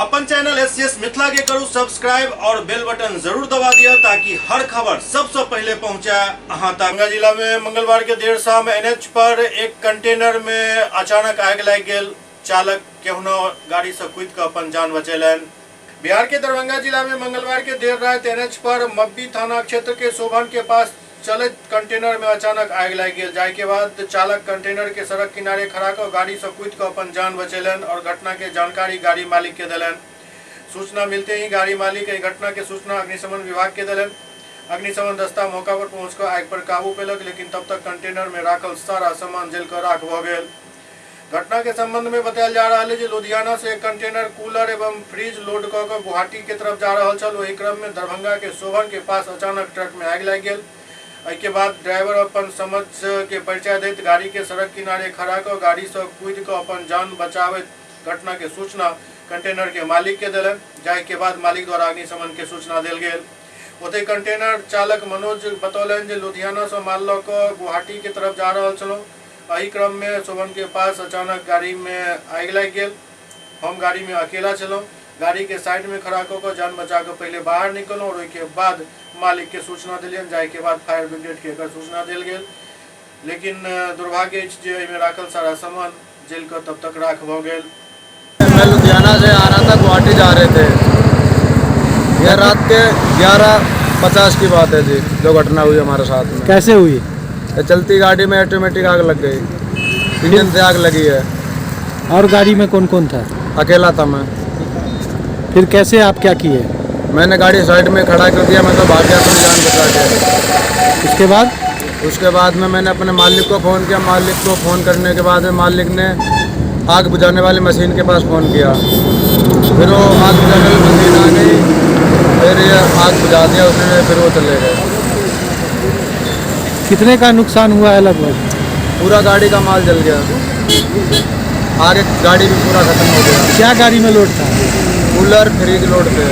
अपन channel S Mithila के करू सब्सक्राइब और बेल बटन जरूर दबा दिया ताकि हर खबर सबसे पहले पहुंचे अहां तक। दरभंगा जिला में मंगलवार के देर शाम एनएच पर एक कंटेनर में अचानक आग लागि गेल। चालक केहुना गाड़ी से कूद के अपन जान बचेलनि। बिहार के दरभंगा जिला में मंगलवार के देर रात एनएच पर मब्बी थाना क्षेत्र के शोभन के पास चलैत कंटेनर में अचानक आगि लागि गेल, जाहि के बाद चालक कंटेनर के सड़क किनारे खड़ा कऽ गाड़ी से कूदि कऽ अपन जान बचेलनि और घटना के जानकारी गाड़ी मालिक के देलनि। सूचना मिलते ही गाड़ी मालिक एहि घटना के सूचना अग्निशमन विभाग के देलनि। अग्निशमन दस्ता मौका पर पहुंच कऽ आगि पर काबू पेलक, लेकिन तब तक कंटेनर में राखल सारा सामान जलि कऽ राख भऽ गेल। घटना के संबंध में बतायल जा रहल है जे लुधियाना से एक कंटेनर कूलर एवं फ्रिज लोड कऽ कऽ गुवाहाटी के तरफ जा रहल छल। ओहि क्रम में दरभंगा के शोभन के पास अचानक ट्रक में आगि लागि गेल। एहि के बाद ड्राइवर अपन समझ के परिचय दैत गाड़ी के सड़क किनारे खड़ा कऽ गाड़ी से कूदि कऽ अपन जान बचाबैत घटना के सूचना कंटेनर के मालिक के देलनि, जाहि के बाद मालिक द्वारा अग्निशमन के सूचना देल गेल। ओतहि कंटेनर चालक मनोज बतौलनि जे लुधियाना से माल लऽ कऽ गुवाहाटी के तरफ जा रहल छलहुँ। एहि क्रम में शोभन के पास अचानक गाड़ी में आगि लागि गेल। हम गाड़ी में अकेला छलहुँ। गाड़ी के साइड में खड़ा कऽ कऽ जान बचा कऽ पहिले बाहर निकलहुँ और ओहिके बाद मालिक के सूचना देलियनि, जाहि के बाद फायर ब्रिगेड के एकर सूचना देल गेल। लेकिन दुर्भाग्य अछि जे एहिमे राखल सारा सामान जलि कऽ तब तक राख भऽ गेल। मैं लुधियाना से आ रहा था, गुवाहाटी जा रहे थे। यह रात के 11:50 की बात है जी, जो घटना हुई हमारे साथ में। कैसे हुई? ये चलती गाड़ी में ऑटोमेटिक आग लग गई, इंजन से आग लगी है। और गाड़ी में कौन कौन था? अकेला था मैं। फिर कैसे आप क्या किए? मैंने गाड़ी साइड में खड़ा कर दिया, मैं तो भाग गया अपनी जान बचा के। उसके बाद? उसके बाद में मैंने अपने मालिक को फ़ोन किया। मालिक को फ़ोन करने के बाद में मालिक ने आग बुझाने वाली मशीन के पास फ़ोन किया। फिर वो आग बुझाने वाली मशीन आ गई, फिर ये आग बुझा दिया उसने, फिर वो चले गए। कितने का नुकसान हुआ है लगभग? पूरा गाड़ी का माल जल गया, आगे गाड़ी भी पूरा खत्म हो गया। क्या गाड़ी में लोड था? कूलर फ्रिज लोड थे।